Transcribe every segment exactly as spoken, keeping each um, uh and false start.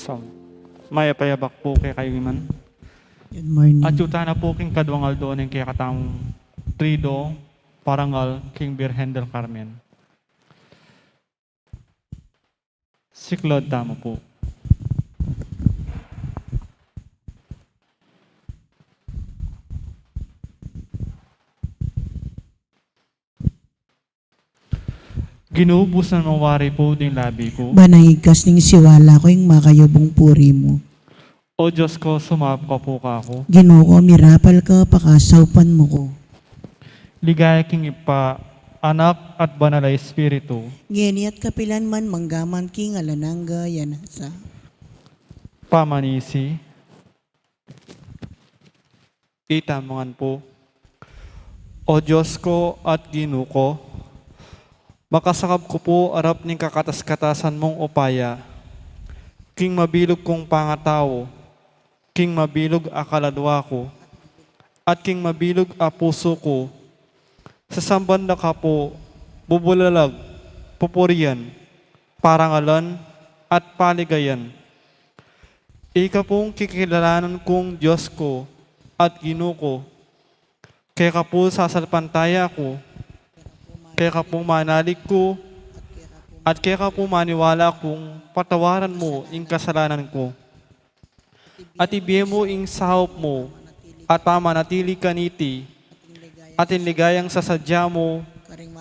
So, mayap a abak pu kekayu man. Good morning. Atyu tana pu king kaduang aldo ning kekatamung Triduo, parangal king Birhen del Carmen. Siklaud tamu pu. Ginu, busan mu wari pu ding labi ku, ban ing igkas ning siwala ku ing makayubung puri mu. O Dios ku, sumaup ka pu kaku. Ginu ku, mirapal ka, pakasaupan mu ku. Ligaya king Ibpa, Anak, at Banal a Espiritu. Ngeni at kapilan man, mangga man king alang angga. Amen. Pamanisi. Ita mu ngan pu. O Dios ku at Ginu ku, makasakab ku pu arap ning kakatas-katasan mung upaya king mabilug kung pangatau, king mabilug a kaladua ku, at king mabilug a pusu ku, sasamban da ka pu, bubulalag, pupurian, parangalan, at paligayan. Ika pung kikilalanan kung Dios ku at Ginu ku. Keka pu sasalpantaya ku, keka pu manalig ku, at keka pu maniwala kung patawaran mu ing kasalanan ku. At ibie mu ing saup mu, at pamanatili kaniti, at ing ligayang sasadya mu,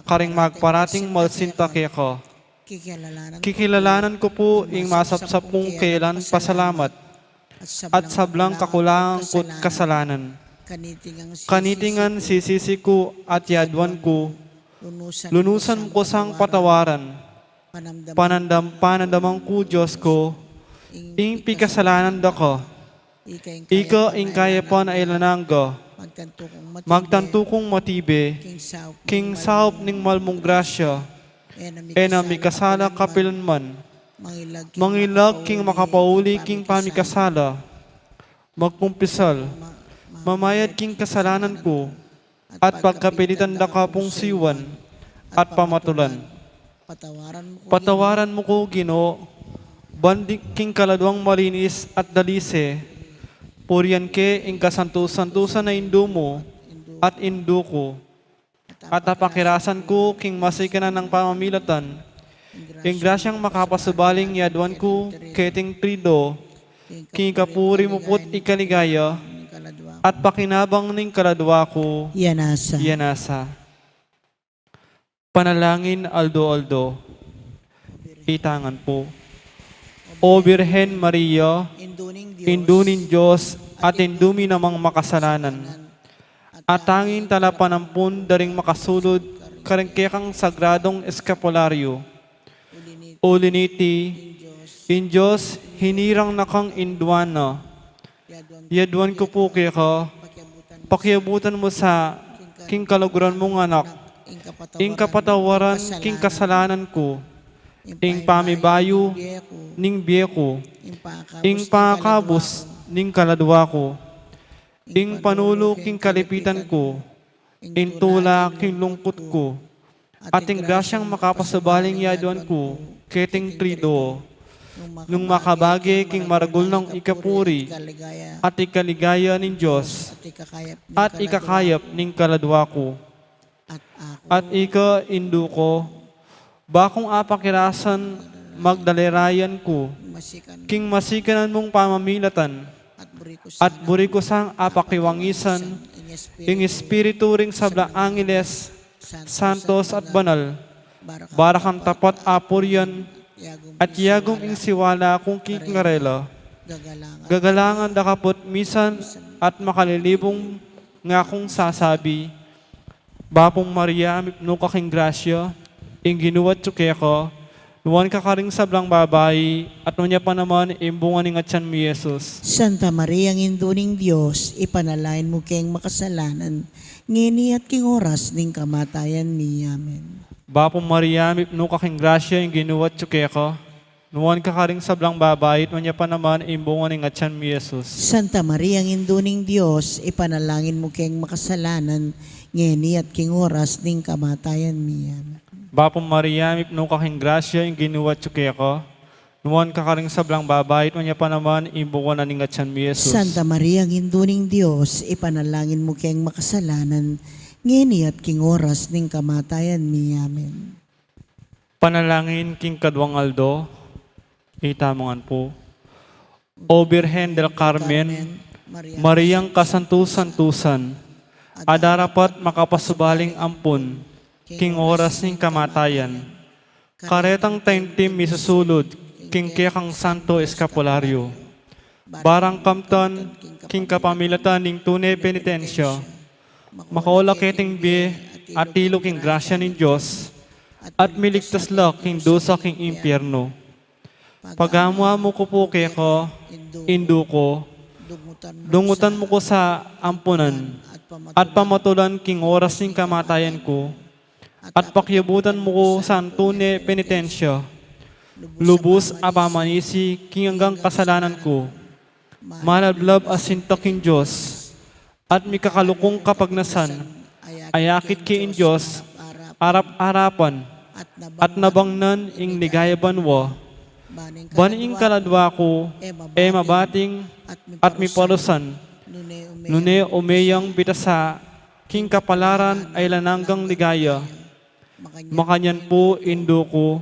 karing magparating malsinta keka. Kikilalanan ku pu ing masapsap kung kelan pasalamat, at sablang kakulangan ku't kasalanan. Kaniti ngan sisisi ku at yaduan ku, lunusan mu ku sang patawaran. Panandam, panandaman ku, Dios ku, ing pikasalanan da ka. Ika ing kayapan a alang angga. Magtantu kung matibe king saup ning mal mung grasya. E na mikasala kapilan man. Mangilag king makapauli king pamikasala. Magkumpisal, mamayad king kasalanan ku, at pagkapilitan da ka pung siwan at pamatulan. Patawaran mu ku, Ginu, ban king kaladwang malinis at dalise, purian ke ing kasantu-santusan a Indu mu at Indu ku. At apakirasan ku king masikan a nang pamamilatan ing grasyang makapasubaling yaduan ku keting Triduo, king ikapuri mu pu't ikaligaya at pakinabang ning kaladua ku. Iya nasa. Panalangin aldo-aldo. Ita ngan pu. O Birhen Maria, Indu ning Dios at Indu mi namang makasalanan, at tanging talapanampun da ring makasulud karing kekang sagradung eskapularyo. Uli niti, ing Dios hinirang na kang Indu na. Yaduan ku pu keka, pakiabutan mu sa king kaluguran mung Anak ing kapatawaran king kasalanan ku, ing pamibayu ning bie ku, ing pakabus ning kaladua ku, ing panulu king kalipitan ku, ing tula king lungkut ku, at ing grasyang makapasubaling yaduan ku keting Triduo, nung makabage king maragul nang ikapuri at ikaligaya ning Dios at ikakayap ning kaladua ku. At ika, Indu ku, ba kung apakirasan magdalirayan ku king masikanan mung pamamilatan, at buri ku sang apakiwangisan ing espiritu ring sablang angeles, santos at banal, bara kang tapat a purian, at yagum ing siwala kung king karela. Gagalangan da ka pu't misan at makalilibung nga kung sasabi, Bapu Maria, mipnu ka king grasya, ing Ginu atyu keka, nuan ka karing sablang babai, at nuan ya pa naman ing bunga ning atyan mu, i Jesus. Santa Maria, Indu ning Dios, ipanalangin mu keng makasalanan, ngeni at king oras ning kamatayan mi. Amen. Bapu Maria, mipnu ka king grasya, ing Ginu atyu keka, nuan ka karing sablang babai, at nuan ya pa naman ing bunga ning atyan mu, i Jesus. Santa Maria, Indu ning Dios, ipanalangin mu keng makasalanan, ngeni at king oras ning kamatayan mi. Amen. Bapu Maria, mipnu ka king grasya, ing Ginu atyu keka, Nuan ka karing sablang babai, at nuan ya pa naman ing bunga na ning atian mu, i Jesus. Santa Maria, Indu ning Dios, ipanalangin mu keng makasalanan, ngeni at king oras ning kamatayan mi. Amen. Panalangin king kaduang aldo. Itamu ngan pu. O Birhen del Carmen, Mariang kasantu-santusan, a darapat makapasubaling ampun king oras ning kamatayan, karetang taimtim mi susulud king kekang santo eskapularyo. Barang kamtan, king kapamilatan ning tune penitensya, makaula keting bie at tilu king grasya ning Dios, at miligtas la king dusa king impyernu. Pagamu-amu ku pu keka, Indu ku, dungutan mu ku sa ampunan at pamatulan king oras ning kamatayan ku, at pakiabutan mu ku sa tune penitensya, lubus a pamanisi king anggang kasalanan ku, malablab a sinta king Dios, at mikakalukung kapagnasan, ayakit ke ing Dios arap-arapan, at nabangnan ing ligaya banua. Ban ing kaladua ku e mabating at miparusan, nune ume yang bitasa king kapalaran a alang anggang ligaya. Makanyan pu, Indu ku,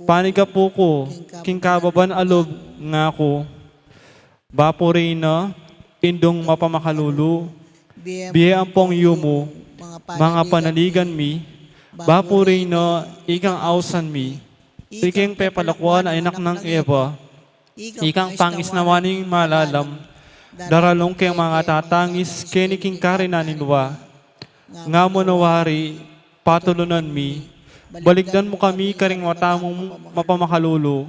panigapu ku king kababan a lub, ngaku. Ba pu reyna, Indung mapamakalulu, bie ampong yumu, manga panaligan mi. Ba pu reyna, ikang ausan mi, ikeng pepalakuan a anak nang Eva, ikang pangisnawan ning malalam, daralung keng manga tatangis keni king karinan ning lua. Nga mu na wari, patulunan mi, balikdan mu kami karing mata mung mapamakalulu.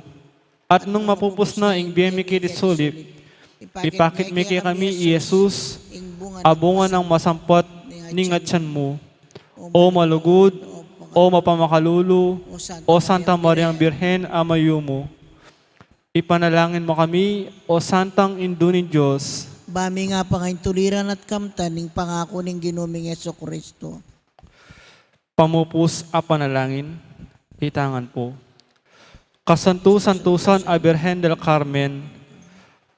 At nung mapupus na ing bie mi keti sulip, ipakit me kekami i Jesus, a bunga nang masampat ning atian mu. O malugud, o mapamakalulu, o Santa Mariang Birhen a mayumu, ipanalangin mu kami, o Santang Indu ning Dios. Ba mi nga pangaintuliran at kamtan ning pangaku ning Ginu ming Jesucristo. Pamupus a panalangin. Itamu ngan pu. Kasantu-santusan a Birhen del Carmen,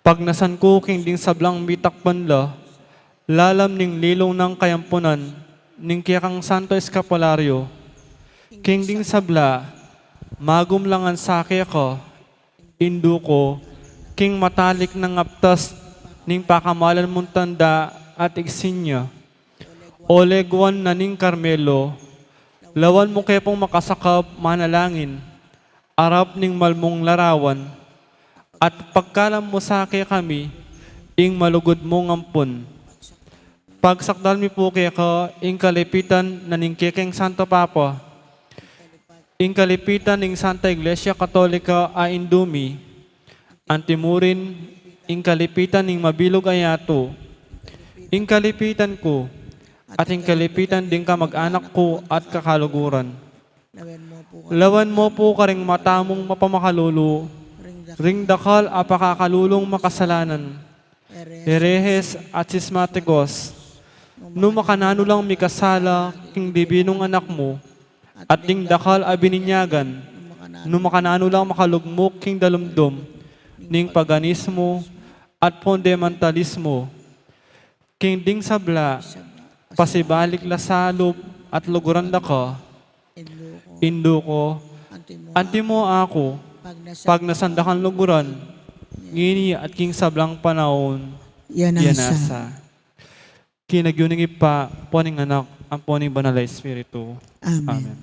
pagnasan ku king ding sablang mitakpan la lalam ning lilung nang kayampunan ning kekang santo eskapularyo. King ding sabla, magum la ngan sa keka, Indu ku, king matalik nang aptas ning pakamalan mung tanda at igsinya. O Leguan na ning Carmelo, lawan mu ke pung makasakab manalangin arap ning mal mung larawan, at pagkalam mu sa kekami ing malugud mung ampun. Pagsakdal mi pu keka ing kalipitan na ning kekeng Santo Papa, ing kalipitan ning Santa Iglesia Katolika a Indu mi, antimurin ing kalipitan ning mabilug a yatu, ing kalipitan ku, at ing kalipitan ding kamag-anak ku at kakaluguran. Lawan mu pu karing mata mung mapamakalulu ring dakal a pakakalulung makasalanan, herehes at sismatikos. Nu makananu lang mikasala king dibinung Anak mu at ding dakal a bininyagan, nu makananu lang makalugmuk king dalumdum ning paganismu at fundamentalismu. King ding sabla, pasibalik la sa lub at luguran da ka, Indu ku, antimo aku, pagnasan da kang luguran, ngeni at king sablang panaun. Yanasa. King lagyu ning Ibpa, ampo ning Anak, ampo ning Banal a Espiritu. Amen. Amen.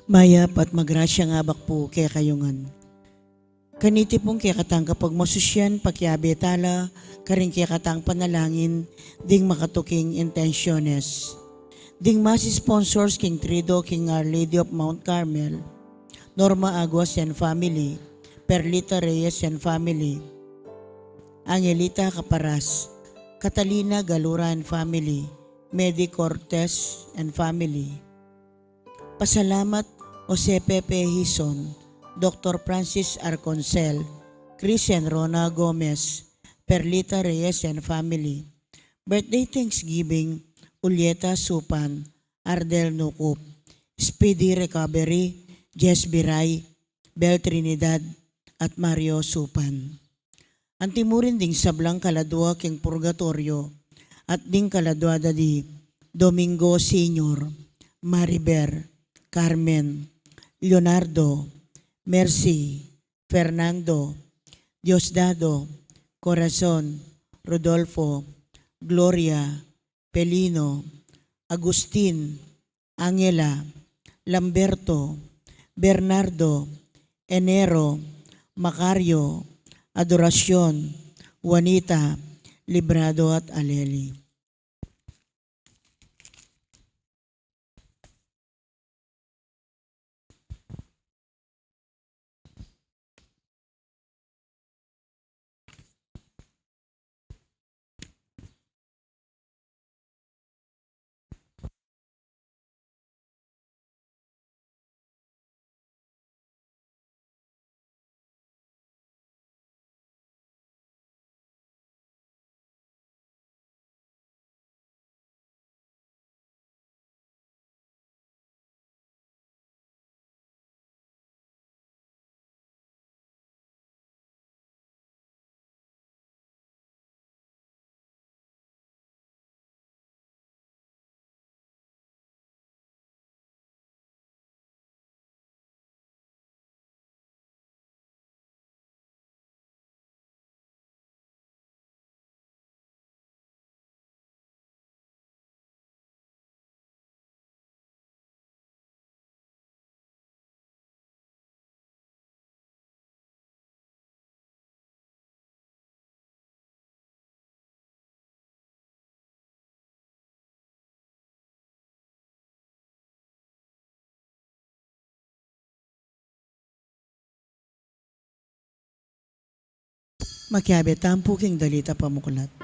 Mayap at magrasyang abak pu kekayu ngan. Kaniti pung kekatang kapagmasusyan, pakiabe tala karing kekatang panalangin ding makatuking intensyones. Ding mas sponsors king Triduo king Our Lady of Mount Carmel, Norma Aguas and family, Perlita Reyes and family, Angelita Caparas, Catalina Galura and family, Medi Cortez and family. Pasalamat, Jose Pepe Hizon, Doktor Francis Arconsel, Chris and Rona Gomez, Perlita Reyes and family. Birthday thanksgiving, Ulieta Supan, Ardel Nukup. Speedy recovery, Jess Biray, Bel Trinidad, at Mario Supan. Anti mu rin ding sablang kaladua king purgatoryo, at ding kaladua da di Domingo Senior, Mariber, Carmen, Leonardo, Mercy, Fernando, Diosdado, Corazon, Rodolfo, Gloria, Pelino, Agustin, Angela, Lamberto, Bernardo, Enero, Macario, Adoracion, Juanita, Librado at Aleli. Makiabe tamu pu king dalit a pamuklat.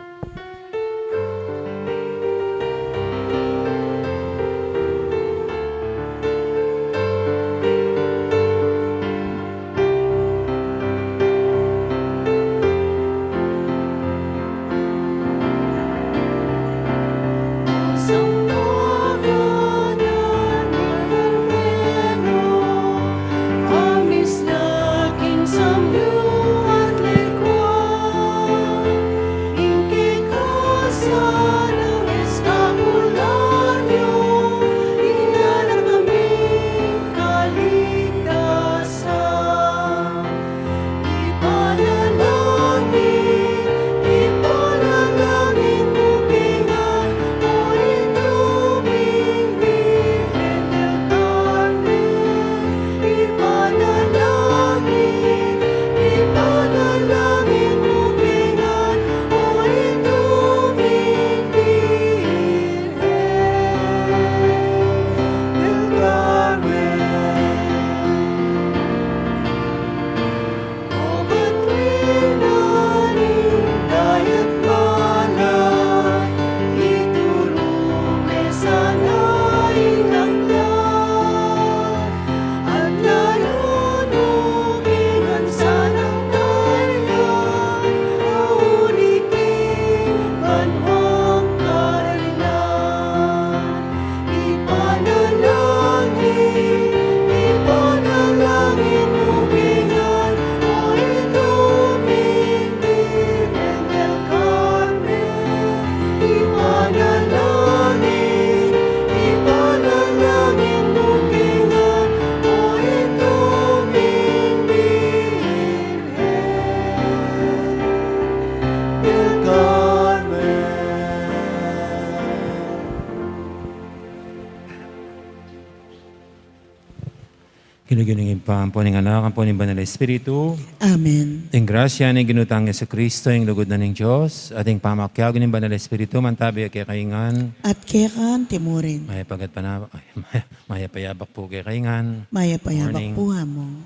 Ampo ning Anak, ampo ning Banal Espiritu. Amen. Ing grasya ning Ginu tang Jesucristo, ing lugud na ning Dios, at ing pamakiabe ning Banal Espiritu, mantabi ya kekayu ngan. At keka naman murin. Mayap a gad pana-, ay, mayap a yabak pu kekayu ngan. Mayap a yabak pu, Among.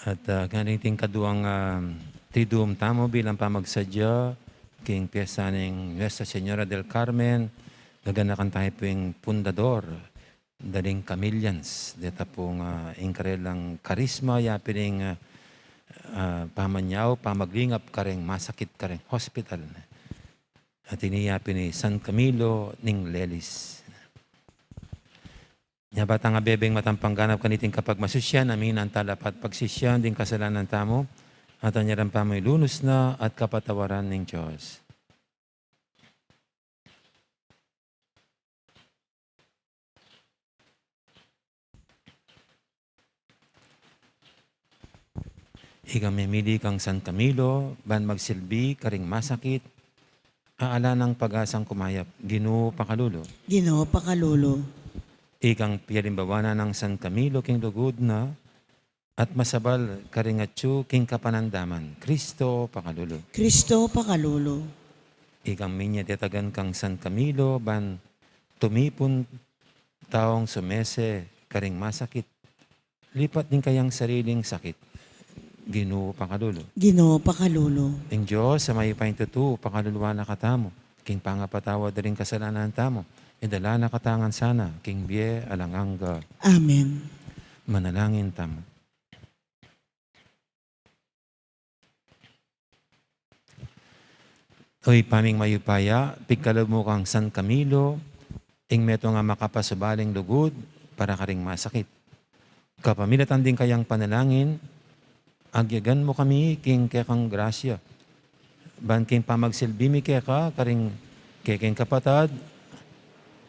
At, ah, kaniting kaduang, ah, Triduum tamu bilang pamagsadya king piyesta ning Nuestra Señora del Carmen, gaganakan tamu pu ing pundador da ring Camillans, deta pung, ah, ing karelang karisma, ya pin ing, ah, ah, pamanyaup, pamaglingap kareng masakit kareng hospital. At ini ya pin i San Camilo ning Lelis. Nya ba tang abebeng matampang ganap kaniting kapagmasusyan, aminan tala pat pagsisyan ding kasalanan tamu, at anyaran tamu ilunus na at kapatawaran ning Dios. Ikang memili kang San Camilo, ban magsilbi karing masakit, a ala nang pag-asang kumayap, Ginu pakalulu. Ginu pakalulu. Ikang pialimbawa na nang San Camilo king lugud na, at masabal karing atyu king kapanandaman, Kristo pakalulu. Kristo pakalulu. Ikang minyatetagan kang San Camilo, ban tumipun taung sumese karing masakit, lipat ning kayang sariling sakit, Ginu pakalulu. Ginu pakalulu. Ing Dios a mayupayang tutu, pakaluluan na katamu, king pangapatawad da ring kasalanan tamu, idala na katamu ngan sana king bie alang angga. Amen. Manalangin tamu. O Ibpa ming mayupaya, pigkalub mu kang San Camilo ing metung a makapasubaling lugud para karing masakit. Kapamilatan ding kayang panalangin, agyagan mu kami king kekang grasya, ban king pamagsilbi mi keka karing kekeng kapatad,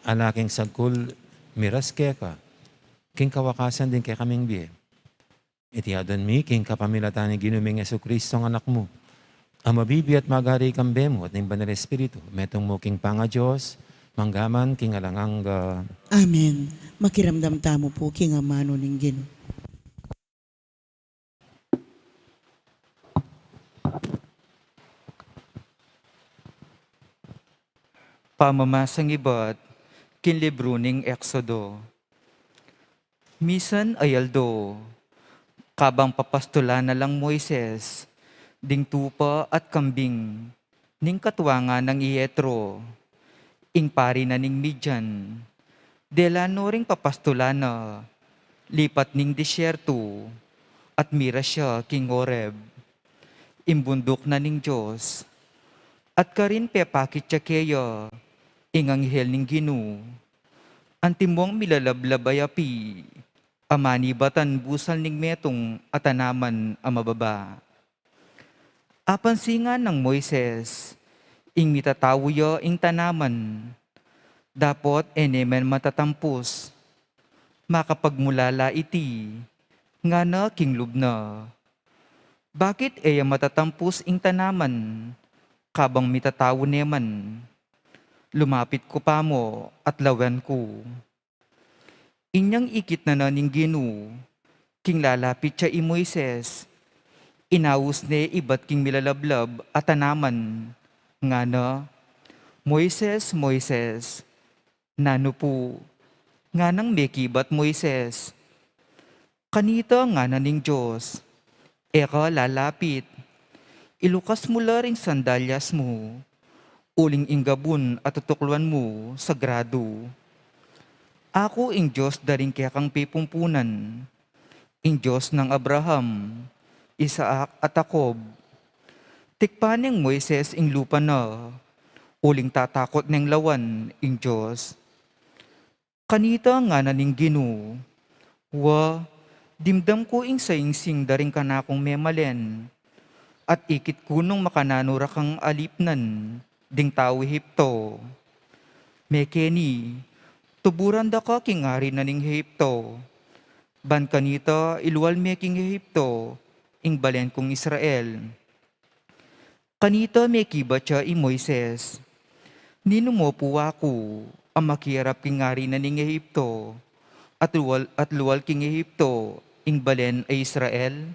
ala king sagkul miras keka, king kawakasan ding kekaming bie. Iti adwan mi king kapamilatan ning Ginu ming Jesucristo a Anak mu, a mabibie at magari kambe mu at ning Banal Espiritu, metung mu king pangaDios, mangga man king alang angga. Amen. Makiramdam tamu pu king amanu ning Ginu. Pamamasang ibat king libru ning Exodo. Misan a aldo, kabang papastulan na lang Moises ding tupa at kambing ning katuangan nang i Jetro, ing pari na ning Midian, dela no ring papastulan na lipat ning disyertu, at miras ya king Horeb, ing bunduk na ning Dios, at karin pepakit ya keya ing anghel ning Ginu, antimong milalablab a api, a manibatan busal ning metung a tanaman a mababa. Apansin nang Moises ing mitatau ya ing tanaman, dapot e ne man matatampus, makapagmulala iti, ngana king lub na. Bakit e ya matatampus ing tanaman, kabang mitatau ne man? Lumapit ku pa mu at lawen ku. Inyang ikit na na ning Ginu, king lalapit ya i Moises, inaus ne ibat king milalablab a tanaman, ngana, "Moises, Moises!" "Nanu pu?" nganang mekibat Moises. "Kanita," ngana ning Dios, "e ka lalapit. Ilukas mu la ring sandalyas mu, uling ing gabun a tutukluan mu sagradu. Aku ing Dios da ring kekang pepumpunan, ing Dios nang Abraham, Isaac, at Jacob." Tikpan neng Moises ing lupa na, uling tatakut neng lawan ing Dios. "Kanita," ngana ning Ginu, "wa, dimdam ku ing saingsing da ring kanakung memalen, at ikit ku nung makananu ra kang alipnan ding tau Egipto. Mekeni, tuburan da ka king ari na ning Egipto, ban kanita ilual me king Egipto ing balen kung Israel." Kanita mekibat ya i Moises, "Ninu mu pu aku a makiarap king ari na ning Egipto, at lual, at lual king Egipto ing balen a Israel?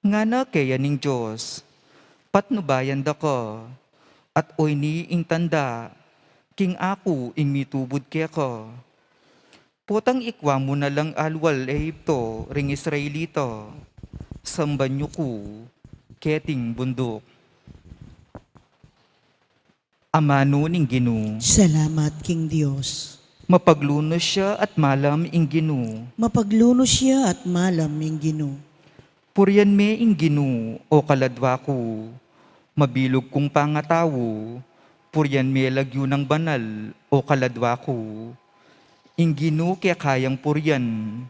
Ngana keya ning Dios, patnubayan da ka, at oyni ing tanda, king aku ing mitubud keka. Potang ikwa mu na lang alwal Ehipto ring Israelita, samban yu ku keting bunduk. Amanu ning Ginu. Salamat king Dios. Mapaglunus ya at malam ing Ginu. Mapaglunus ya at malam ing Ginu. Purian me ing Ginu, o kaladwa ku, mabilug kung pangatau, purian me lagyu nang banal, o kaladwa ku. Ing Ginu keka yang purian,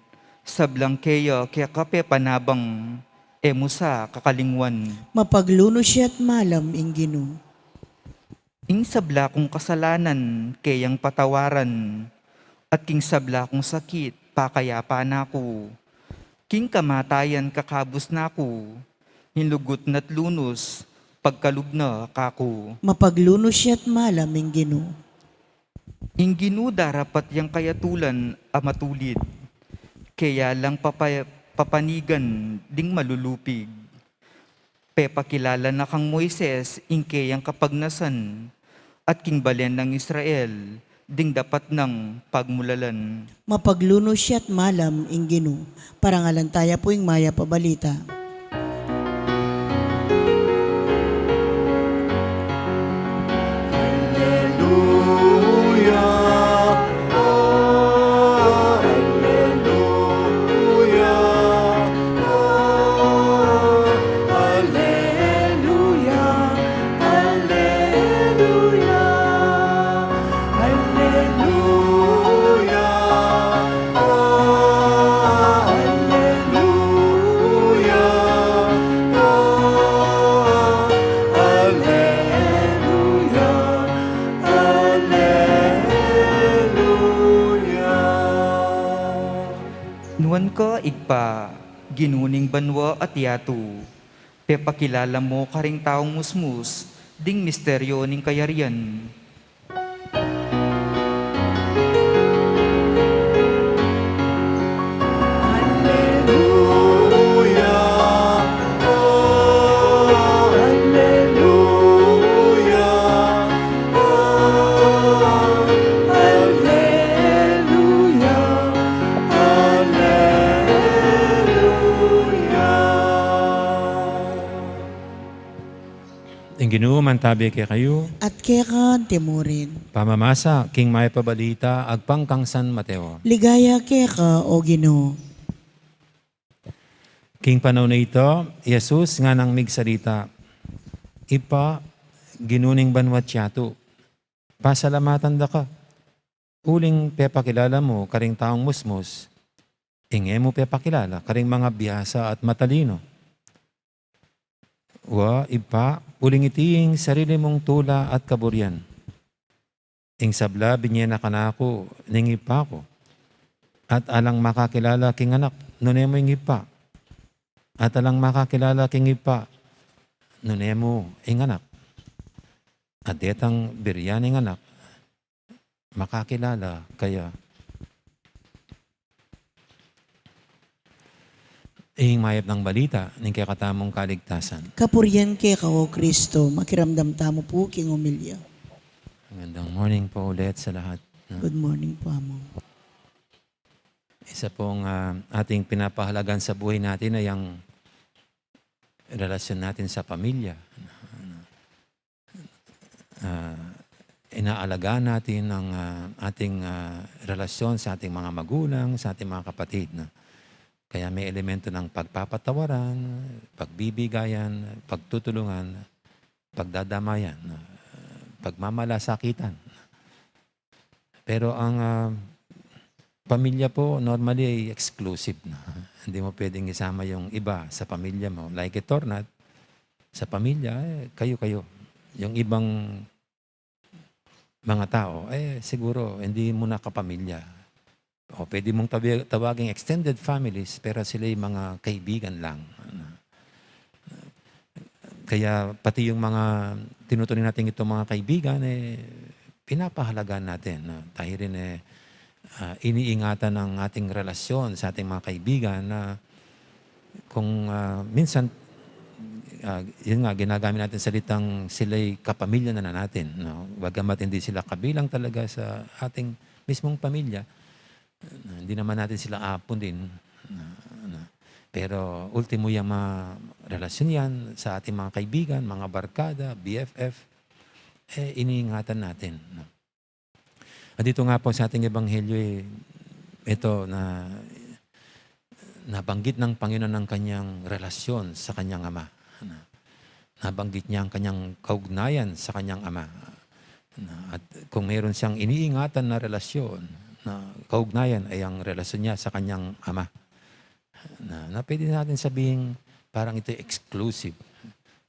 sablang keya keka pepanabang, e mu sa kakalingwan. Mapaglunus ya't malam ing Ginu. Ing sabla kung kasalanan keyang patawaran, at king sabla kung sakit pakayapan na ku. King kamatayan kakabus na ku, ing lugud na't lunus pagkalub na kaku. Mapaglunus ya't malam ing Ginu. Ing Ginu darapat yang kayatulan a matulid, keya lang papa-, papanigan ding malulupig. Pepakilala na kang Moises ing keyang kapagnasan, at king balen nang Israel ding dapat nang pagmulalan. Mapaglunus ya't malam ing Ginu. Parangalan taya pu ing mayap a balita. Alleluia, alleluia, alleluia, alleluia, alleluia, alleluia, alleluia. Alleluia. Nuan ka, Ibpa, Ginu ning banua at yatu, pepakilala mu karing taung musmus ding misteryu ning kayarian. Alleluia, alleluia, alleluia, alleluia. Ing Ginu mantabi kekayu. At keka antimurin. Pamamasa king mayap a balita agpang kang San Mateo. Ligaya keka, o Ginu. King panaun a ita, i Jesus nganang migsalita, Ibpa, Ginu ning banua't yatu, pasalamatan da ka. Uling pepakilala mu karing taung musmus ing e mu pepakilala karing mga biasa at matalino. Wa, Ibpa, uling iti ing sarili mung tula at kaburian. Ing sabla binye na kanaku ning Ibpa ku. At alang makakilala king Anak, nune mu ing Ibpa. At alang makakilala king Ibpa, nune mu ing Anak. At detang burian ing Anak, makakilala kaya. Ing mayap nang balita ning kekatamung kaligtasan. Kapurian keka, o Kristo. Makiramdam tamu pu king homilya. Magandang morning po ulit sa lahat, no? Good morning po, Among. Isa pong, ah, ating pinapahalagan sa buhay natin ay ang relasyon natin sa pamilya. Ah, inaalagaan natin ang, ah, ating, ah, relasyon sa ating mga magulang, sa ating mga kapatid, no? Kaya may elemento ng pagpapatawaran, pagbibigayan, pagtutulungan, pagdadamayan, no? Pagmamalasakitan. Pero ang, ah, pamilya po, normally, ay exclusive na. Hindi mo pwedeng isama yung iba sa pamilya mo. Like it or not, sa pamilya, eh, kayo-kayo. Yung ibang mga tao, eh, siguro, hindi mo na kapamilya. O, pwede mong tabi-, tawaging extended families, pero sila'y mga kaibigan lang. Kaya pati yung mga tinuturing natin itong mga kaibigan, eh, pinapahalagan natin, no? Dahil rin, eh, ah, iniingatan ang ating relasyon sa ating mga kaibigan na kung, ah, minsan, ah, yun nga, ginagamit natin salitang sila'y kapamilya na, na natin, no? Bagamat hindi sila kabilang talaga sa ating mismong pamilya, ah, hindi naman natin sila apon din, na, na. Pero ultimo yung mga relasyon yan sa ating mga kaibigan, mga barkada, B F F, eh, iniingatan natin, no? At dito nga po sa ating ebanghelyo, eh, ito na nabanggit ng Panginoon ang kanyang relasyon sa kanyang ama. Na, nabanggit niya ang kanyang kaugnayan sa kanyang ama. Na, at kung meron siyang iniingatan na relasyon, na kaugnayan ay ang relasyon niya sa kanyang ama. Na, na pwede natin sabihin parang ito exclusive.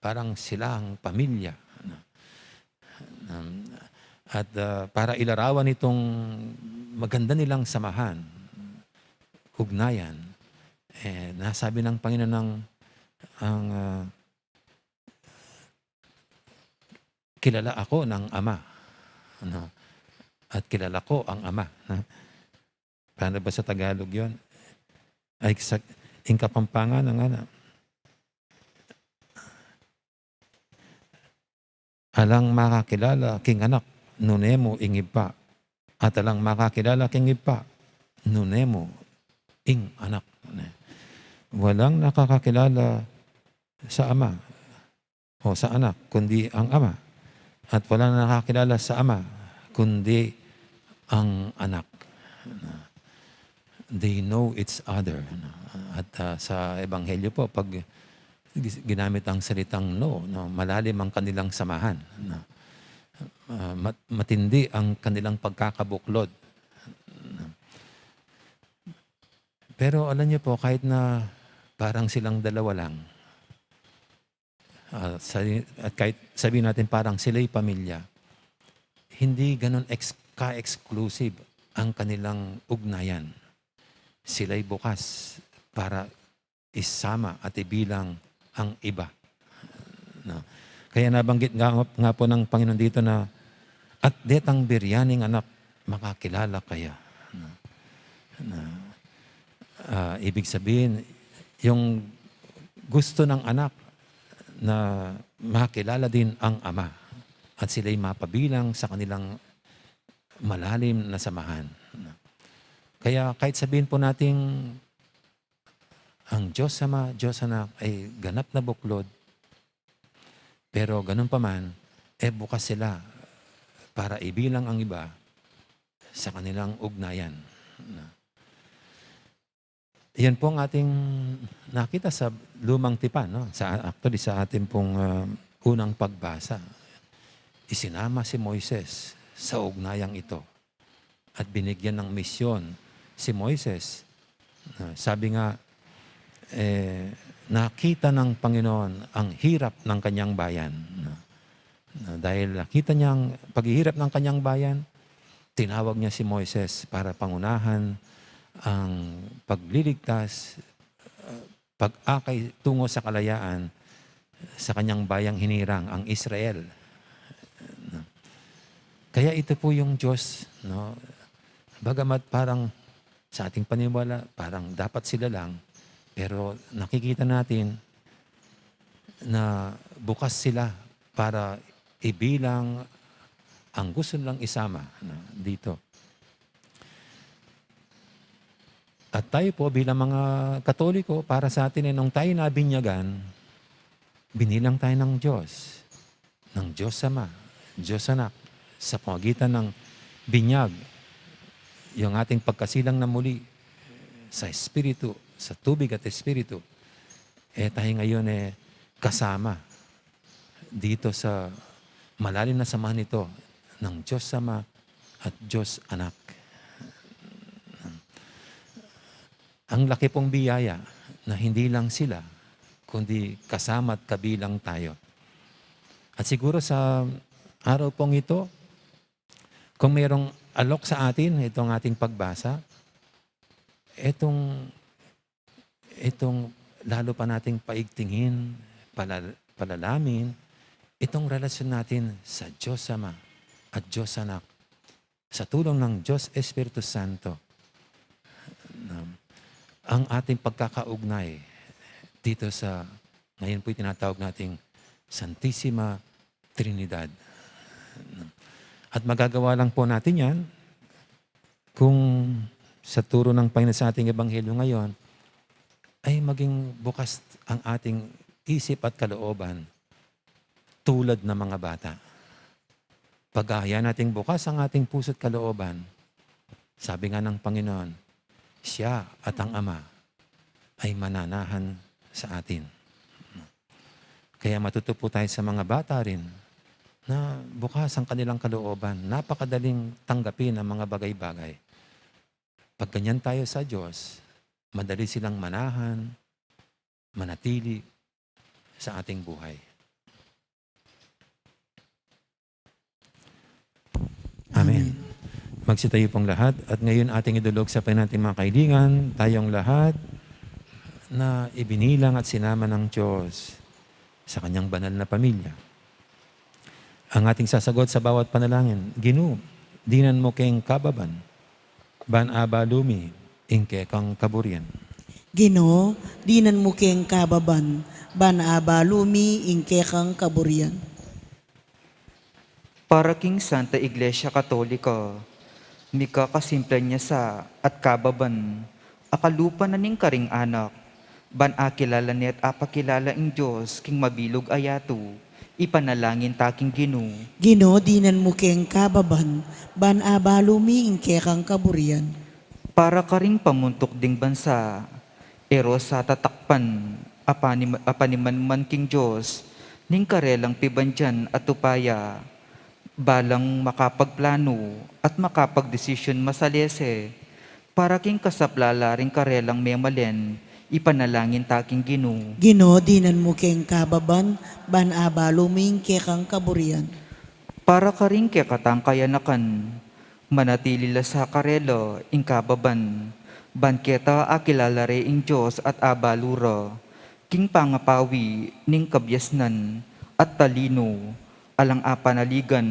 Parang sila ang pamilya. Na, na, at, ah, para ilarawan itong maganda nilang samahan, ugnayan, eh, nasabi ng Panginoon ng, ang, ah, "Kilala ako ng Ama, ano, at kilala ko ang Ama." Ha? Paano ba sa Tagalog yon? Ay, sa, in Kapampangan, ang ano, "Alang makakilala king Anak, nune mu ing Ibpa. At alang makakilala king Ibpa, nune mu ing Anak." Walang nakakakilala sa Ama o sa Anak, kundi ang Ama. At walang nakakilala sa Ama, kundi ang Anak. They know each other. At, ah, sa Ebanghelyo po, pag gis-, ginamit ang salitang know, no, malalim ang kanilang samahan, no? Ah, mat-, matindi ang kanilang pagkakabuklod. Pero alam niyo po, kahit na parang silang dalawa lang, ah, sa-, at kahit sabihin natin parang sila'y pamilya, hindi ganun ex-, ka-exclusive ang kanilang ugnayan. Sila'y bukas para isama at ibilang ang iba. No? Kaya nabanggit nga, nga po ng Panginoon dito na, "At detang biryaning anak, makakilala kaya?" No? Na, ah, ibig sabihin, yung gusto ng anak na makilala din ang ama at sila'y mapabilang sa kanilang malalim na samahan. Kaya kahit sabihin po nating ang Diyos Ama, Diyos Anak ay ganap na buklod, pero ganun pa man, eh, bukas sila para ibilang ang iba sa kanilang ugnayan. Yan po ang ating nakita sa Lumang Tipan, no? Sa, actually, sa ating pong, ah, unang pagbasa. Isinama si Moises sa ugnayang ito at binigyan ng misyon si Moises. Ah, sabi nga, eh, nakita ng Panginoon ang hirap ng kanyang bayan. Na dahil nakita niya ang paghihirap ng kanyang bayan, tinawag niya si Moises para pangunahan ang pagliligtas, uh, pag-akay tungo sa kalayaan sa kanyang bayang hinirang, ang Israel. Kaya ito po yung Diyos, no? Bagamat parang sa ating paniniwala, parang dapat sila lang, pero nakikita natin na bukas sila para ibilang ang gusto nilang isama, no, dito. At tayo po bilang mga Katoliko, para sa atin, eh, nung tayo nabinyagan, binilang tayo ng Diyos, ng Diyos Ama, Diyos Anak, sa pamagitan ng binyag, yung ating pagkasilang na muli sa Espiritu, sa tubig at Espiritu, eh, tayo ngayon, eh, kasama dito sa malalim na samahan nito ng Diyos Ama at Diyos Anak. Ang laki pong biyaya na hindi lang sila, kundi kasama at kabilang tayo. At siguro sa araw pong ito, kung mayroong alok sa atin itong ating pagbasa, itong, itong lalo pa nating paigtingin, palal-, palalamin, itong relasyon natin sa Diyos Ama at Diyos Anak. sa tulong ng Diyos Espiritu Santo, na ang ating pagkakaugnay dito sa, ngayon po'y tinatawag nating Santisima Trinidad. At magagawa lang po natin yan kung sa turo ng Panginoon sa ating Ebanghelyo ngayon, ay maging bukas ang ating isip at kalooban tulad ng mga bata. Pag-ahayan nating bukas ang ating puso't kalooban, sabi nga ng Panginoon, siya at ang Ama ay mananahan sa atin. Kaya matuto po tayo sa mga bata rin na bukas ang kanilang kalooban, napakadaling tanggapin ang mga bagay-bagay. Pag ganyan tayo sa Diyos, madali silang manahan, manatili sa ating buhay. Amen. Amen. Magsitayo pong lahat at ngayon ating idulog sa Panginoon ating mga kaibigan, tayong lahat na ibinilang at sinama ng Diyos sa kanyang banal na pamilya. Ang ating sasagot sa bawat panalangin, Ginu, dinan mu keng kababan, ban abalu mi ing kekang kaburian. Ginu, dinan mu keng kababan, ban abalu mi ing kekang kaburian. Para king Santa Iglesia Katolika, mikakasimplan ya sa at kababan, akalupa na ning karing anak, ban akilala ne at apakilala ing Dios king mabilug a yatu, ipanalangin ta king Ginu. Ginu, dinan mu keng kababan, ban abalu mi ing kekang kaburian. Para karing pamuntuk ding bansa, e ro sa tatakpan, apanim-, apaniman man king Dios, ning karelang pibandian at upaya, balang makapagplanu at makapagdesisyun masalese, para king kasaplala ring karelang memalen, ipanalangin ta king Ginu. Ginu, dinan mu keng kababan, ban abalu mi ing kekang kaburian. Para karing kekatang kayanakan, manatili la sa karela ing kababan, ban keta akilala re ing Dios at abalu ra, king pangapawi ning kabiasnan at talinu, alang apanaligan,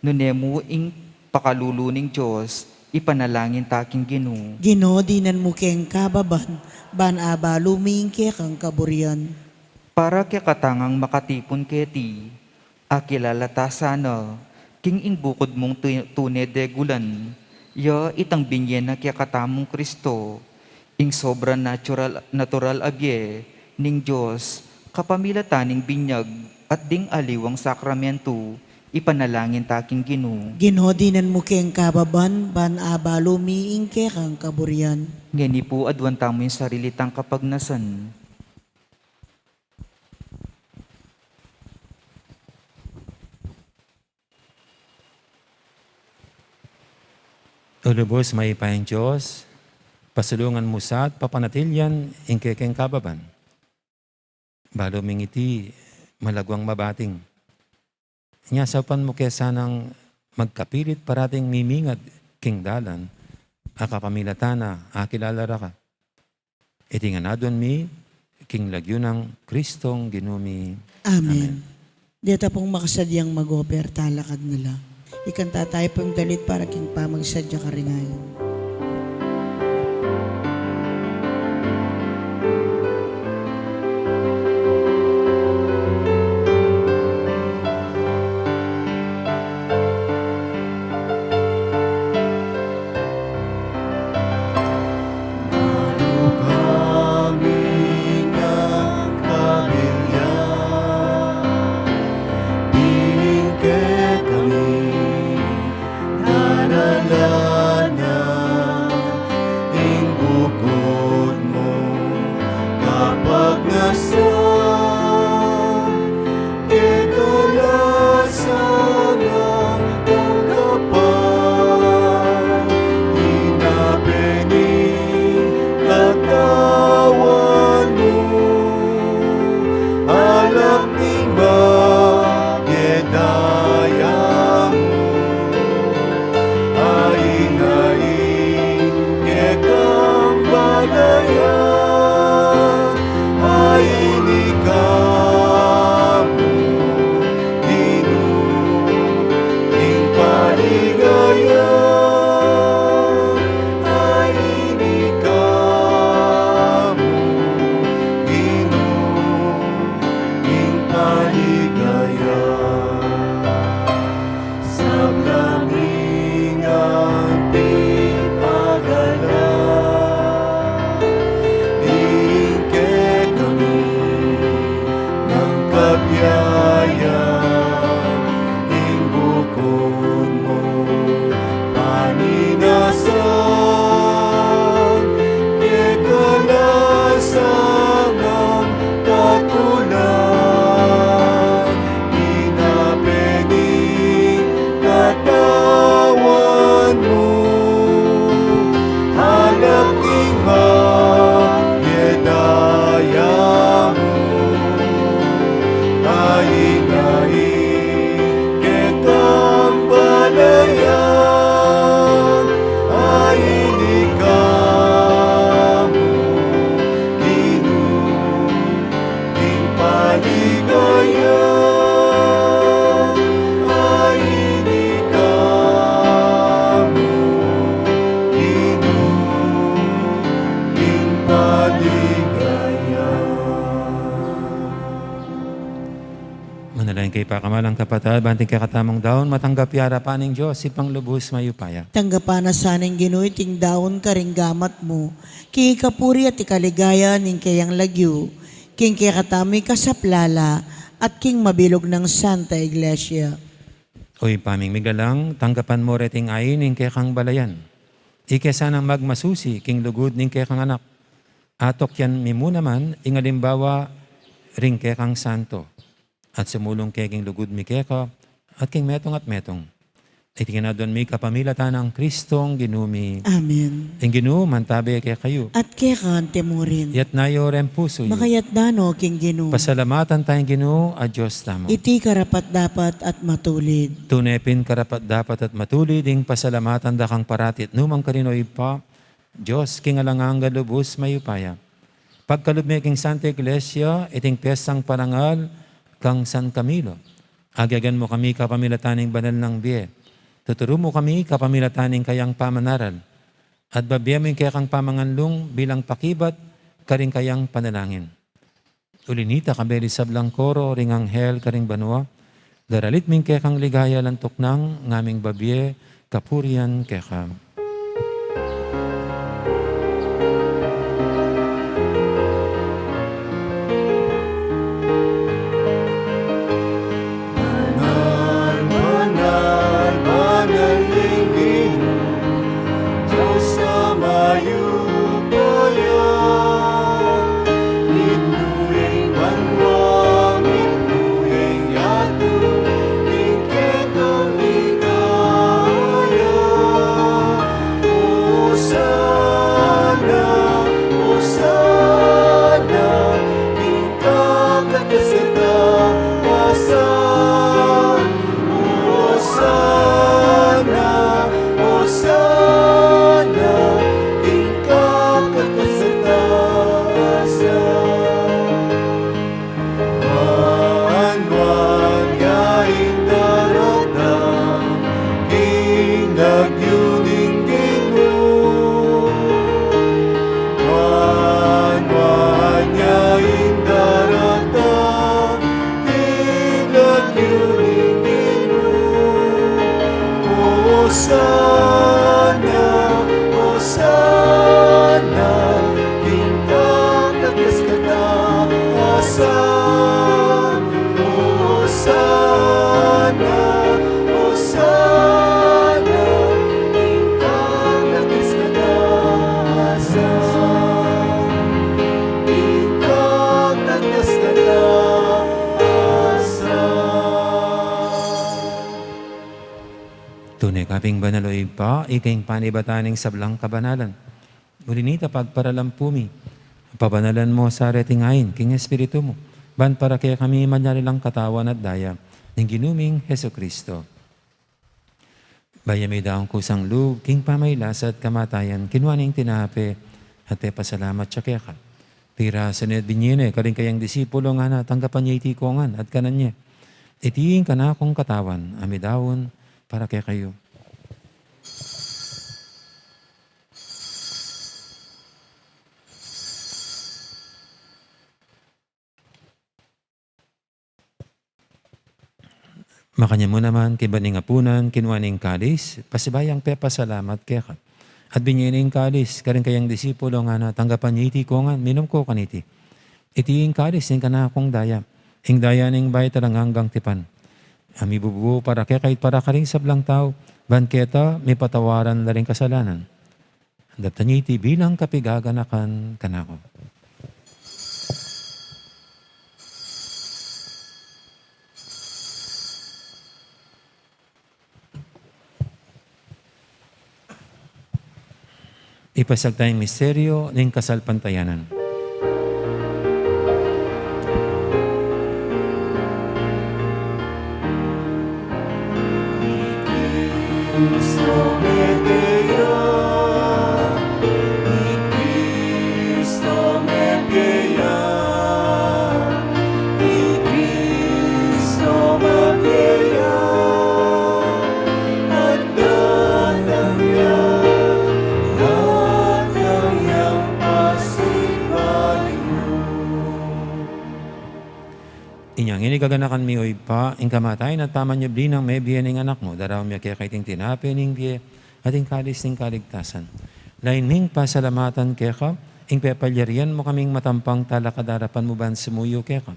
nune mu ing pakalulu ning Dios, ipanalangin ta king Ginu. Ginu, dinan mu keng kababan, ban abalu mi ing kekang kaburian. Para kekatang makatipun keti, akilala ta sana, king ing bukud mung tu-, tune degulan, ya itang binye na kekatamung Kristo, ing sobrenatural, natural a bie ning Dios, kapamilatan ning binyag at ding aliwang sakramentu, ipanalangin ta king Ginu. Ginu, dinan mu keng kababan, ban abalu mi ing kekang kaburian. Ngeni pu aduan tamu ing sarili tang kapagnasan. O lubus mayupayang Dios, pasulungan mu sa at papanatilian ing kekeng kababan. Balu ming iti malagwang mabating. Nya saupan mu ke sanang magkapilit parating mimingad king dalan a kapamilatan na akilala ra ka. Iti ngan aduan mi king lagyu nang Kristong Ginu mi. Amen. Amen. Deta pung makasadyang mag-offer, talakad na la. Ikanta tayu pung dalit para king pamagsadya karing ayan. Kamalan kapatad, ban ing kekatamung daun matanggap ya arapan ning Dios, Ibpang lubus mayupaya. Tanggapan na sa ning Ginu iting daun karing gamat mu, king ikapuri at ikaligaya ning keyang lagyu, king kekatamung ikasaplala, at king mabilug nang Santa Iglesia. O Ibpa ming migalang, tanggapan mu reting ain ing kekang balayan. Ika sanang magmasusi king lugud ning kekang anak. Atukyan mi mu naman ing alimbawa ring kekang santo. At sumulung ke king lugud mi keka, at king metung at metung. Iti ngan aduan mi kapamilatan nang Kristong Ginu mi. Amen. Ing Ginu mantabe kekayu. At keka mu rin. Itas yu reng pusu yu. Makatas no king Ginu. Pasalamatan taya ing Ginu a Dios tamu. Iti karapat-dapat at matulid. Tune pin karapat-dapat at matulid ing pasalamatan da kang parati at nu man karin, o Ibpa, Dios king alang angga, lubus mayupaya. Pagkalub me king Santa Iglesia iting piestang parangal kang San Camilo. Agyagan mu kami kapamilatan ning banal nang bie. Tuturu mu kami kapamilatan ning kayang pamanaral. At babie mu ing kekang pamanganlung bilang pakibat karing kayang panalangin. Uli nita, kayabe ring sablang koro ring anghel karing banua, daralit mi ing kekang ligaya, lantuk nang ngaming babie kapurian keka. Banal, banal, banal ing Ginu, Dios a mayupaya. Mitmu ing banua, mitmu ing yatu, king kekang ligaya. Osana, Osana, king kakatas-katasan. Osana, Osana, king kakatas-katasan. Nuan, nuan ya ing daratang king lagyu ning Ginu. Nuan, nuan ya ing daratang king lagyu ning Ginu. Osana, Osana, king kakatas-katasan. Osana, Osana, king kakatas-katasan. King kakatas-katasan. Tune ka pin banal, o Ibpa, ika ing panibatan ning sablang kabanalan. Uli nita, pagparalan pu mi, pabanalan mu sa reting ain king Espiritu mu, ban para kekami malyari lang katawan at daya ning Ginu ming Jesucristo. Bayu mi daun kusang lub king pamagkasakit at kamatayan, kinua ne ing tinape, at pepasalamat ya keka. Pirasu ne at binie ne karing kayang disipulo, ngana, tanggapan ye iti kongan at kanan ye. Iti ing kanakung katawan a midaun para kekayu. Makanyan mu naman, kaybat ning apunan, kinua ne ing kalis, pasibayu yang pepasalamat keka. At binie ne ing kalis karing kayang disipulo, ngana, tanggapan ye iti kongan, minum ko kaniti. Iti ing kalis ning kanakung daya, ing daya ning bayu at alang anggang tipan, a mibubu para kekayu at para karing sablang tau, ban keta mipatawaran la ring kasalanan. Daptan ye iti bilang kapaganakan kanaku. Ipasiag taya ing misteryu ning kasalpantayanan. Inya ngeni, Gaganakan mi, o Ibpa, ing kamatayan at pamanyubli nang mebie ning Anak mu, daraun mi keka iting tinape ning bie at ing kalis ning kaligtasan. Lain ming pasalamatan keka ing pepalyarian mu kaming matampang talakad king arapan mu ban sumuyu keka.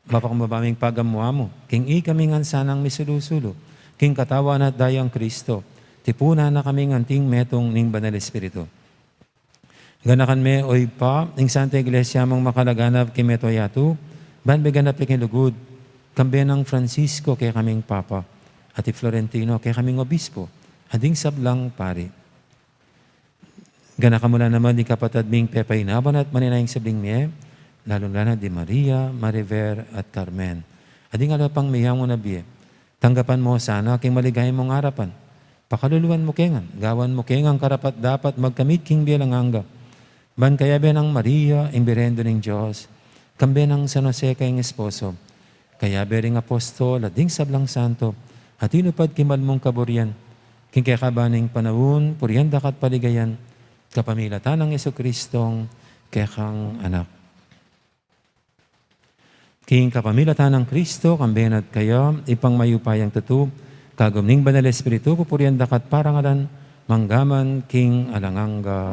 Mapakumbaba ming pagamu-amu king ikami ngan sanang misulu-sulu king Katawan at Dayang Kristo, tipunan na kaming anting metung ning Banal Espiritu. Ganakan me, o Ibpa, ing Santa Iglesia mung makalaganap king mabilug a yatu, ban meganap ya king lugud, kambe nang Francisco kekaming Papa, at i Florentino kekaming Obispo, at ding sablang pari. Ganakan mu la naman ding kapatad ming pepainawan at maninayang sibling mie, lalung-lalo na di Maria, Mariver, at Carmen. At ding aliwa pang miyang una bie. Tanggapan mu sana king maligaya mung arapan. Pakaluluan mu ke ngan, gawan mu ke ngan karapat-dapat magkamit king bie alang angga. Ban kayabe nang Maria, ing Birhen ning Dios, kambe nang San Jose kayang esposo, kayabe ring apostol at ding sablang santo, a tinupad king mal mung kaburian, king kekaban ning panaun, purian da ka at paligayan, kapamilatan nang Jesucristong kekang Anak. King kapamilatan nang Kristo, kambe na at kaya, Ibpang mayupayang tutu, kagum ning Banal Espiritu, pupurian da ka at parangalan, mangga man king alang angga.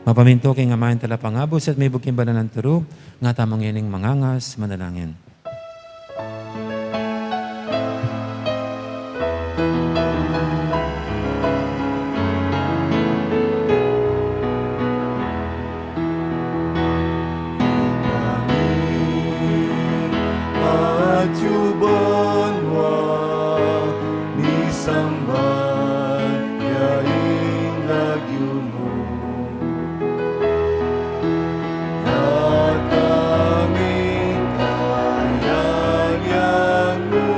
Mapamintu king Ama ing Talapangabus at mibug king banal nang turu, nga tamu ngening mangangas manalangin. Atyu banua, misamban ya ing lagyu mu. Datang ing kayarian mu,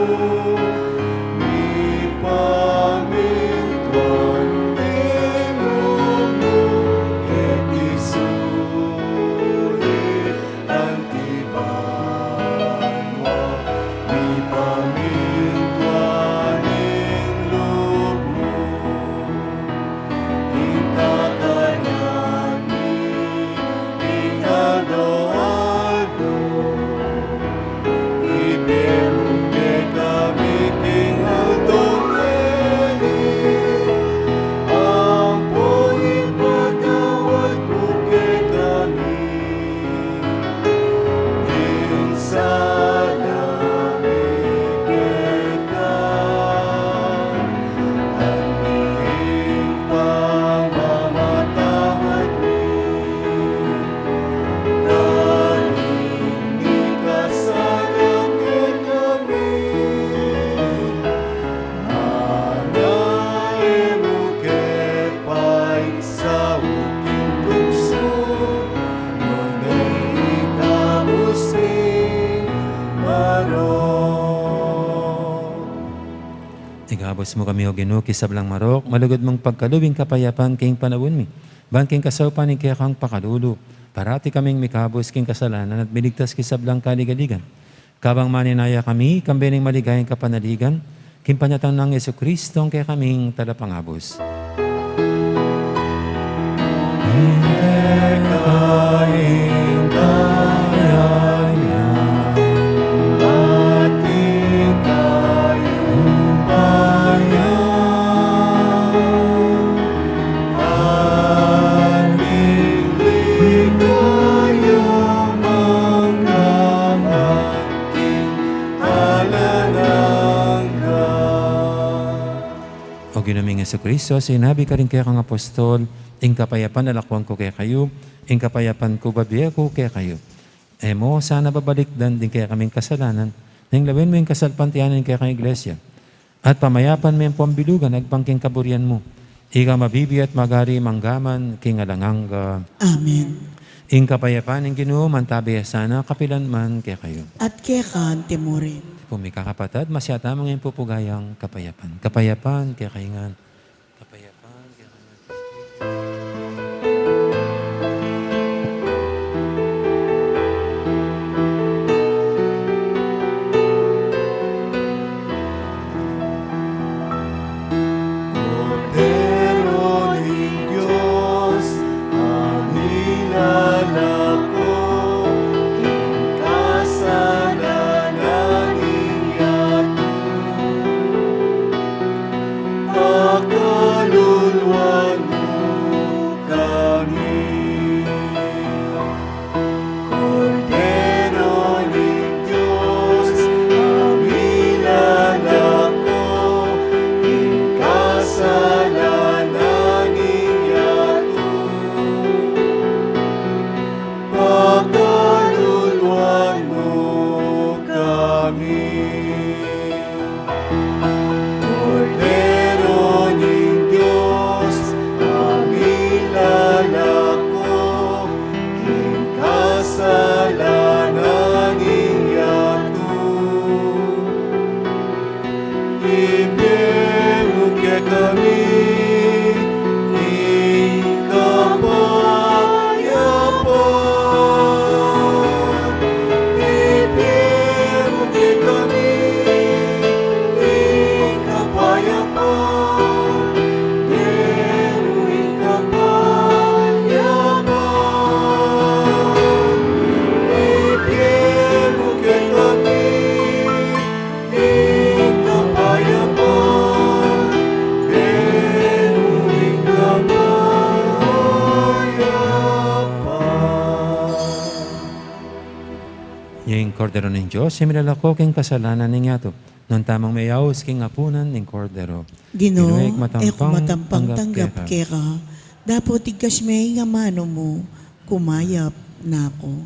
mipamintuan ing lub mu, keti sulip anti banua, mipamintuan ing lub mu. Ing kakanan mi king aldo-aldo, ibie mu kekami king aldo ngeni, ampon ipatawad mu kekami ing sala mi keka, anti ing pamamatawad mi kareng mikasala kekami. Nune e mu ke paisaul king tuksu, nune ikabus ing marok. Ikabus mu kami, O Ginu, king sablang marok, malugud mung pagkalub ing kapayapan king panaun mi, ban king kasaupan ning kekang pakalulu, parati kaming mikabus king kasalanan at miligtas king sablang kaligaligan. Kabang maninaya kami, kambe ning maligayang kapanaligan, king panyatang nang Jesucristong kekaming Talapangabus. Ing keka ing kayarian, at ing kayupayan, at ing ligaya mangga man king alang angga. O Ginu ming Jesucristo, sinabi mu karing kekang apostol, ing kapayapan lakwan ku kekayu, ing kapayapan ku bibie ku kekayu. E mu sana babalikdan ding kekaming kasalanan, nune lawen mu ing kasalpantayanan ning kekang Iglesia. At pamayapan me ampon bilugan agpang king kaburian mu. Ika mabibie at magari mangga man king alang angga. Amen. Ing kapayapan ning Ginu mantabe ya sana kapilan man kekayu. At keka naman murin. Pu mi kakapatad, masyata mung ing pupugayang kapayapan. Kapayapan kekayu ngan. Kapayapan kekayu ngan. Kordero ning Dios, a milalako king kasalanan ning yatu. Nuan tamung meyaus king apunan ning Kordero. Ginu, Ginu, e ku matampang tanggap keka. Dapot igkas me ing amanu mu, kumayap na ku.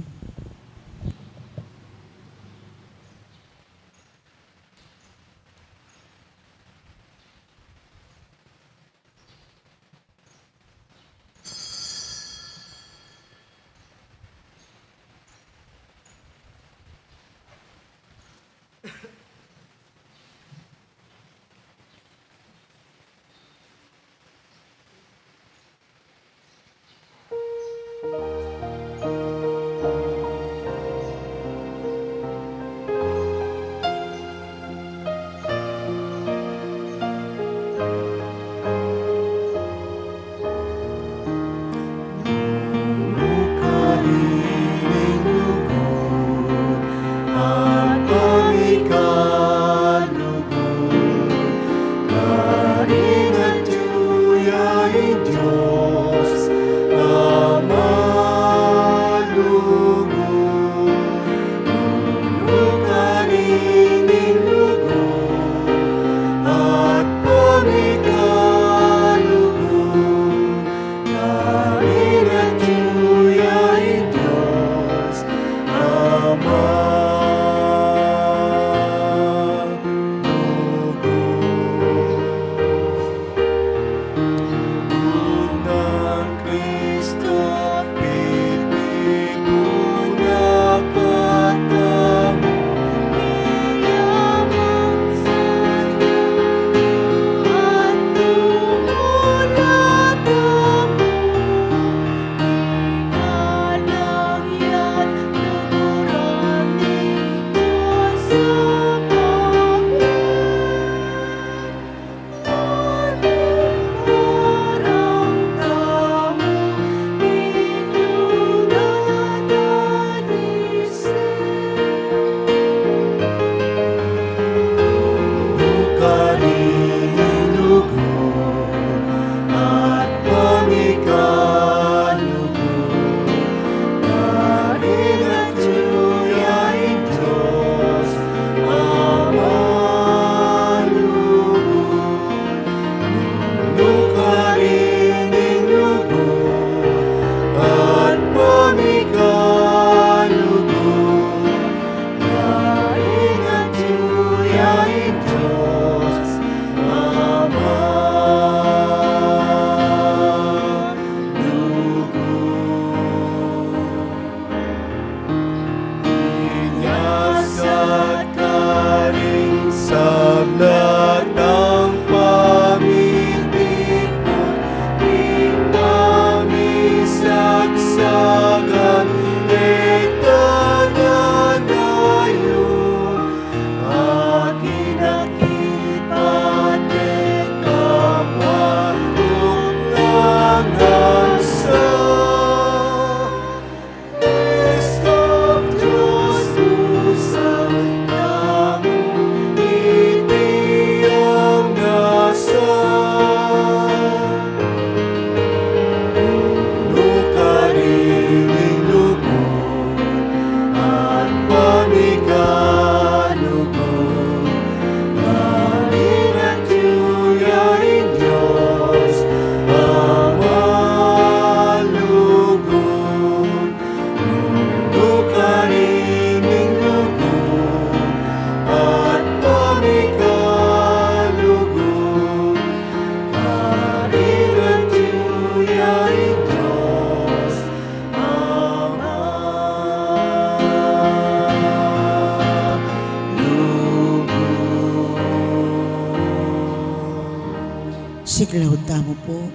Siklaud tamu pu.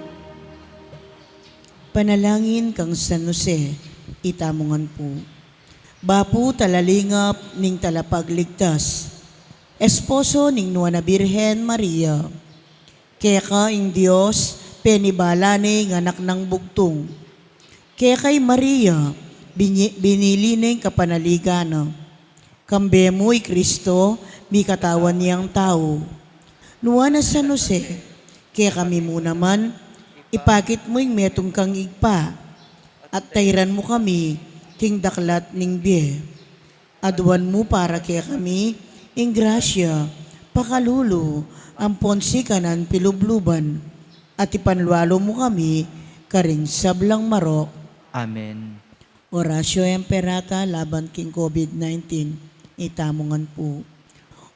Panalangin kang San Jose, itamu ngan pu. Bapu talalingap ning Talapagligtas, esposo ning Nuan a Birhen Maria, keka ing Dios penibala ne ing Anak nang bugtung. Keka i Maria, bini-, binili ne ing kapanaligan na. Kambe mu i Kristo, mikatawan yang tau. Nuan a San Jose, kekami mu naman, ipakit mu ing metung kang Ibpa, at tairan mu kami king daklat ning bie. Aduan mu para kekami ing grasya, pakalulu, ampon sikanan pilubluban, at ipanlualu mu kami karing sablang marok. Amen. Oratio Imperata laban king COVID nineteen, itamu ngan pu.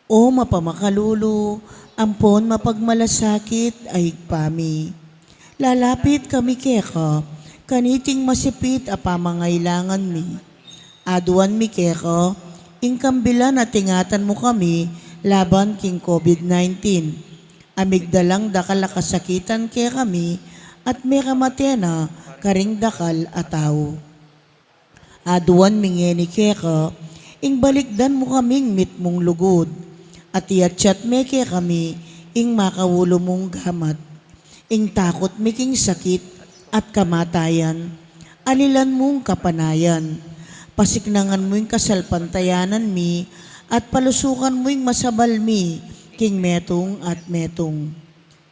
O mapamakalulu, ampon mapagmalasakit a Ibpa mi. Lalapit kami keka, kaniting masipit a pamangailangan mi. Aduan mi keka, ing kambilan a ingatan mu kami laban king COVID nineteen. A migdalang dakal a kasakitan kekami, at mekamate na karing dakal a tau. Aduan mi ngeni keka, ing balikdan mu kaming mitmung lugud, at iatsat me kekami ing makaulu mung gamat. Ing takut mi king sakit at kamatayan, alilan mung kapanayan. Pasiknangan mu ing kasalpantayanan mi, at palusukan mu ing masabal mi king metung at metung.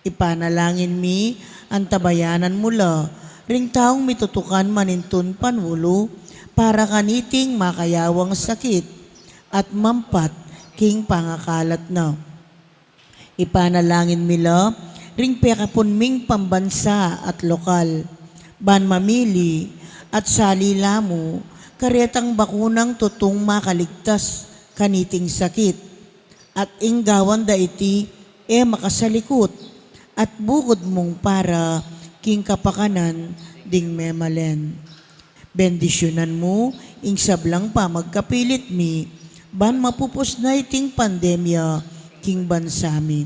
Ipanalangin mi, antabayanan mu la ring taung mitutukan manintun panulu para kaniting makayawang sakit at mampat king pangakalat na. Ipanalangin mi la ring pekapun ming pambansa at lokal, ban mamili at salila mu karetang bakunang tutung makaligtas kaniting sakit. At ing gawan da iti e makasalikut, at bukud mung para king kapakanan ding memalen. Bendisyunan mu ing sablang pamagkapilit mi, ban mapupus na iting pandemya king bansa mi.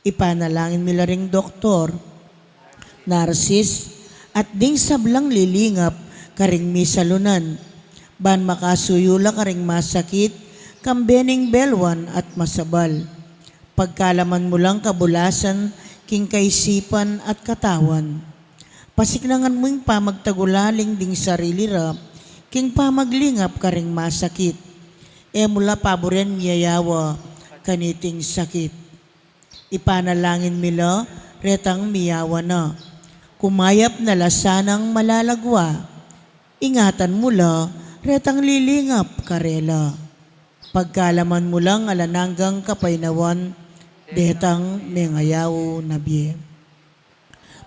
Ipanalangin mi la ring doktor, narsis, at ding sablang lilingap karing misalunan, ban makasuyu la karing masakit, kambe ning belwan at masabal. Pagkalaman mu lang kabulasan king kaisipan at katawan. Pasiknangan mu ing pamagtagulaling ding sarili ra king pamaglingap karing masakit. E mu la paburen miyayawa kaniting sakit. Ipanalangin mi la retang miyawa na. Kumayap na la sanang malalagwa. Ingatan mu la retang lilingap karela. Pagkalaman mu lang alang anggang kapaynawan detang mengayaw na bie.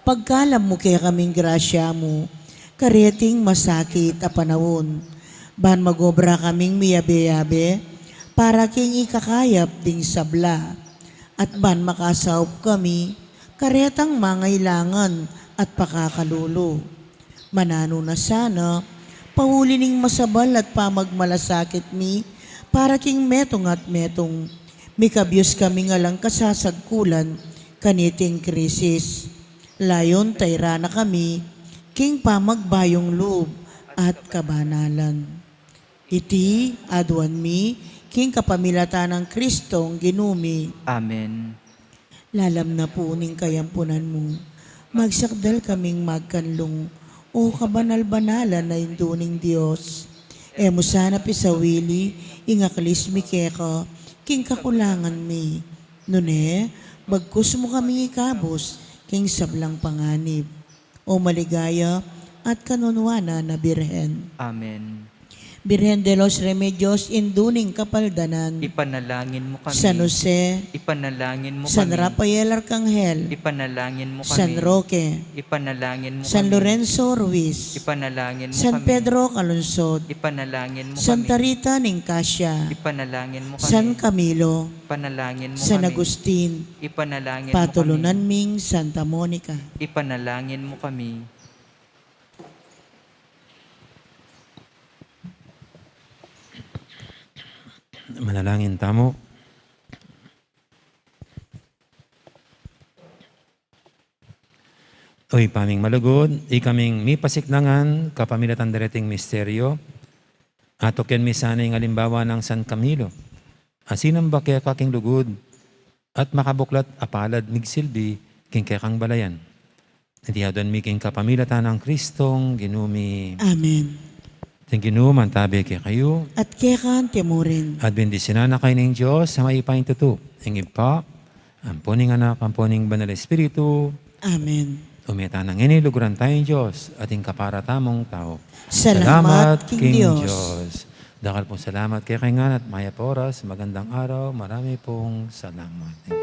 Pagkalam mu kekaming grasya mu kareting masakit a panaun, ban magobra kaming miyabe-yabe para king ikakayap ding sabla, at ban makasaup kami karetang mangailangan at pakakalulu. Mananu na sana, pauli ning masabal at pamagmalasakit mi para king metung at metung, mikabyus kaming alang kasasagkulan kaniting krisis. Layun tayra na kami king pamagbayung lub at kabanalan. Iti aduan mi king kapamilatan nang Kristong Ginu mi. Amen. Lalam na pu ning kayampunan mu, magsakdal kaming magkanlung, O kabanal-banalan a Indu ning Dios. E mu sana pisawili ing aklis mi keka king kakulangan mi. Nune, bagkus mu kaming ikabus king sablang panganib. O maligaya at kanunuanan a Birhen. Amen. Birhen de los Remedios, Indu ning Kapaldanan. Ipanalangin mu kami. San Jose. Ipanalangin mu San kami. Rafael Arcangel. Ipanalangin mu kami. San Roque. Ipanalangin mu San kami. Lorenzo Ruiz. Ipanalangin mu San kami. Pedro Calungsod. Ipanalangin mu Santa kami. Rita ning Cascia. Ipanalangin mu kami. San Camilo. Ipanalangin mu San kami. Agustin. Ipanalangin mu kami. Patulunan ming Santa Monica. Ipanalangin mu kami. Manalangin tamu. O Ibpa ming malugud, ikaming mipasiknangan kapamilatan dereting misteryo, atuken mi sana ing alimbawa nang San Camilo, a sinamba keka king lugud, at makabuklat a palad migsilbi king kekang balayan. Iti aduan mi king kapamilatan nang Kristong Ginu mi. Amen. Ing Ginu mantabi kekayu. At keka mu rin. At bendisyunan na kayu ning Dios a mayupayang tutu, ing Ibpa, ampo ning Anak, ampo ning Banal Espiritu. Amen. Ume tana ngeni, luguran taya ing Dios at ing kapara tamung tau. Salamat king Dios. Dakal pong salamat kekayu ngan at mayap a oras. Magandang araw. Marami pong salamat.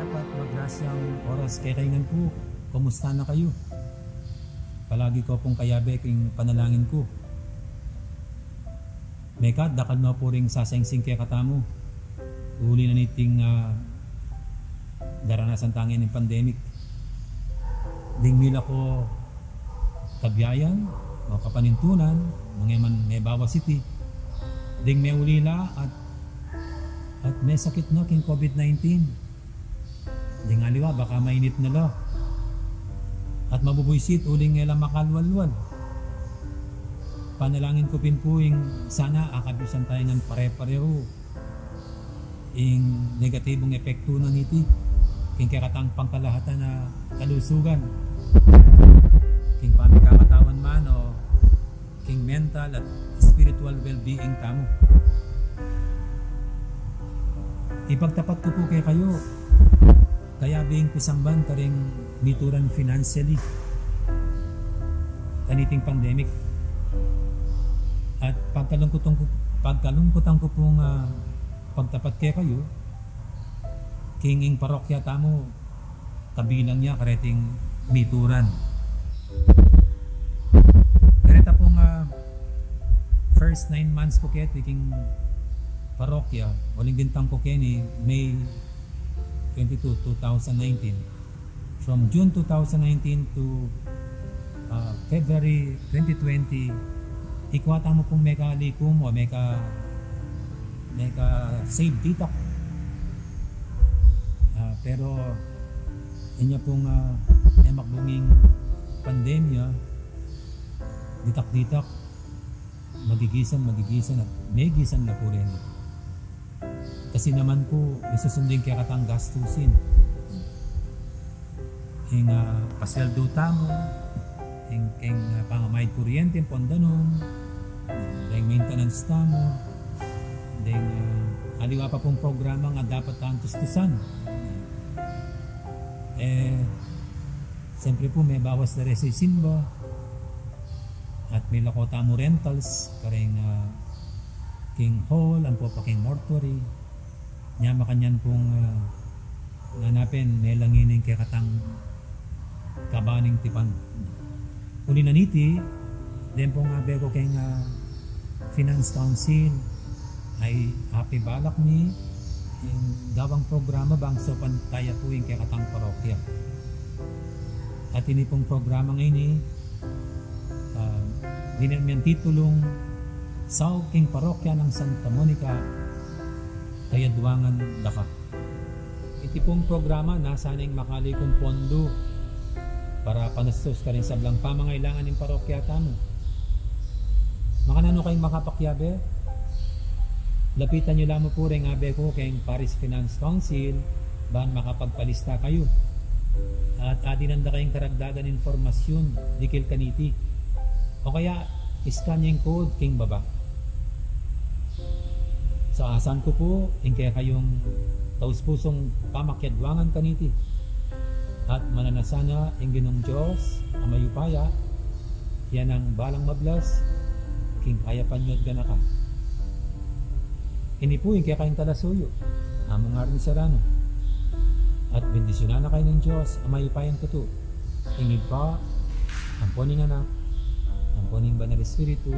Dapat magrasyang oras kekayu ngan pu. Kumusta na kayu? Palagi ko pung kayabe king panalangin ku. Mekad dakal no pu ring sasangsing kekatamu uli na niting, ah, daranasan tang pandemic. Ding mila ko kabiayan o kapanintunan, mangeman mebawas iti, ding meulila at, at mesakit no king COVID nineteen. Ding aliwa baka mainit na la at mabubuisit uling e la makalwalwal. Panalangin ku pin pu ing sana akabisan tayu ngan pare-parehu ing negatibung epektu na niti king kekatang pangkalahatan a kalusugan, king pamikakatawan man o king mental at spiritual well-being tamu. Ipagtapat ku pu kekayu, kayabe ing pisamban karing mituran financially kaniting pandemic. At pagkalungkutan ku, pagkalungkutan ku pung, ah, pagtapat kekayu, king ing parokya tamu, kabilang ya kareting mituran. Kareta pung, ah, first nine months ku keti king parokya, uling bintang ku keni May twenty-two, two thousand nineteen. From June two thousand nineteen to, ah, February twenty twenty, ikwa tamu pung mekalikum o meka, meka-save ditak. Ah, pero inya pung, ah, memakbung ing pandemya, ditak-ditak, magigisan, magigisan at megisan na pu reni. Kasi naman pu, misusundin kekatang gastusin. Ing, ah, pasweldu tamu, ing, ing, ah, pamamayad kuryente, ampon danum, deng maintenance tamu, deng, ah, aliwa pa pung programa nga dapat tang tustusan. E, siyempre pu, mebawas la reng sisimba, at milako tamu rentals, karing, ah, king hall, ampo pa king mortuary. Nya makanyan pung, ah, ngana pin, melangin ing kekatang kabaning tipan. Uli na niti, deng pung abe ku keng, ah, Finance Council, ay apibalak mi ing gawang programa bang saupan taya pu ing kekatang parokya. At ini pung programa ngeni, ah, dinan mi titulung Saup king Parokya nang Santa Monica, Kayadwangan da ka. Iti pung programa, nasa neng makali kung pondo para panustus karing sablang pamangailangan ning parokya tamu. Makananu kayung makapakiabe? Lapitan yu la mu pu reng abe ku keng Parish Finance Council, ban makapagpalista kayu. At adinan da kayung karagdagan impormasyun dikil kaniti. O kaya, scan yu ing code king baba. Sa asan ku pu ing kekayung taus-pusung pamakiadwangan kaniti. At mananu sana ing Ginung Dios a mayupaya, ya nang balang mablas king kayapan yu at ganaka. Ini pu ing kekayung talasuyu, Among Arnie Serrano. At bendisyunan na kayu ning Dios a mayupayang tutu, ing Ibpa, ampo ning Anak, ampo ning Banal Espiritu.